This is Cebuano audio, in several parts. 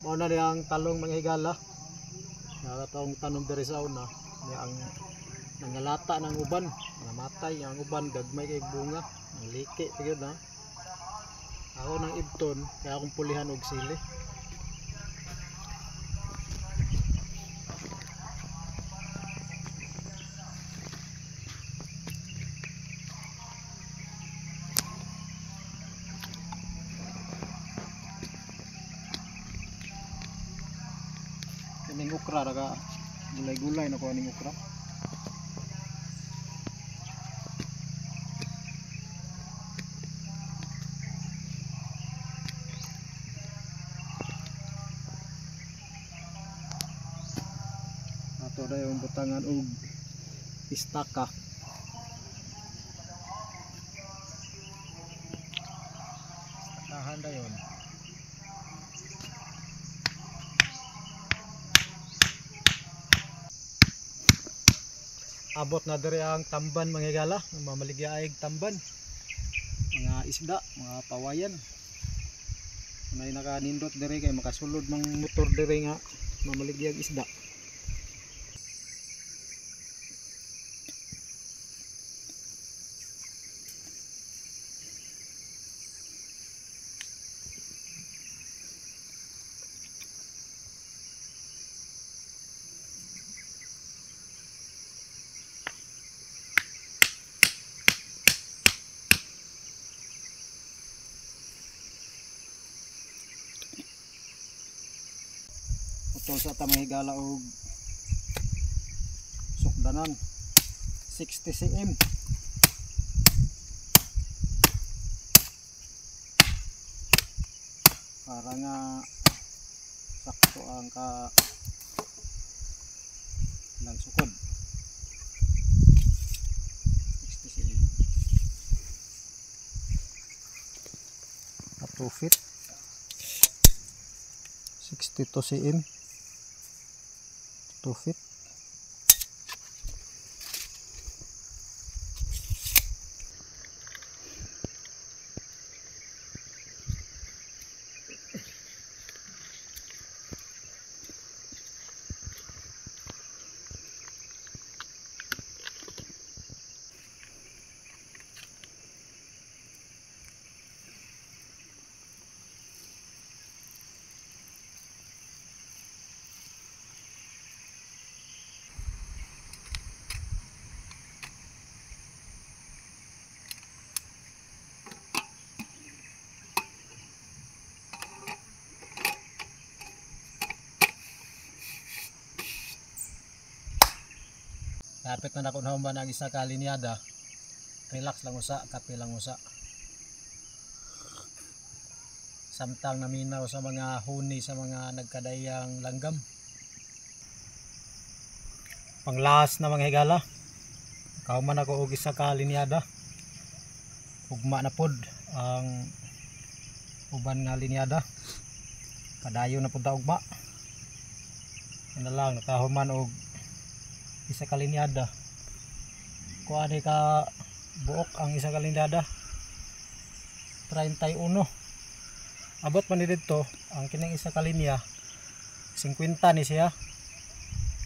Mao na ang talong mga higala. Nakatong tanom diri sa una, niya ang nangalata ng uban, namatay ang uban, gagmay kay bunga, ang liki gyud na. Ako nang ibton, kaya akong pulihan og sili. Kining okra raga gulay-gulay na ko aning okra. Ato dayong butangan og istaka. Istakahan dayon. Abot na diri ang tamban mga higala, mamaligya ay tamban. Mga isda, mga pawayan. May nakanindot diri kay makasulod mang motor diri nga mamaligya isda. Putol sa ta mga higala og sukdanan 60 cm. Para nga sakto ang ka lang sukod. 60 cm. At 2 feet. 62 cm. 2 feet. Lapit na nako nahuman ang isa ka linyada. Relax lang usa, kape lang usa. Samtang naminaw sa mga huni sa mga nagkadayang langgam. Panglas na mga higala. Kahuman ako og isa ka linyada. Ugma na pod ang uban nga linyada. Padayon na pod ta ugma. Ano lang nakahuman og isa ka linyada. Kuha ni ka buok ang isa ka linyada. 31. Abot man ni didto ang kining isa ka linya 50 ni siya.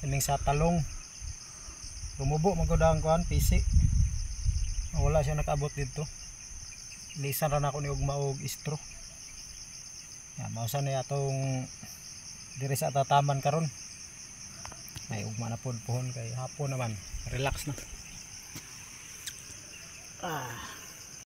Kining sa talong. Lumubo man gud ang kuan pisi. Wala siya nakaabot didto. Lisan ra nako ni ugma og istro. Ya, mao sa ni atong diri sa tataman karon. May ugma na pod pohon kay hapon naman. Relax na.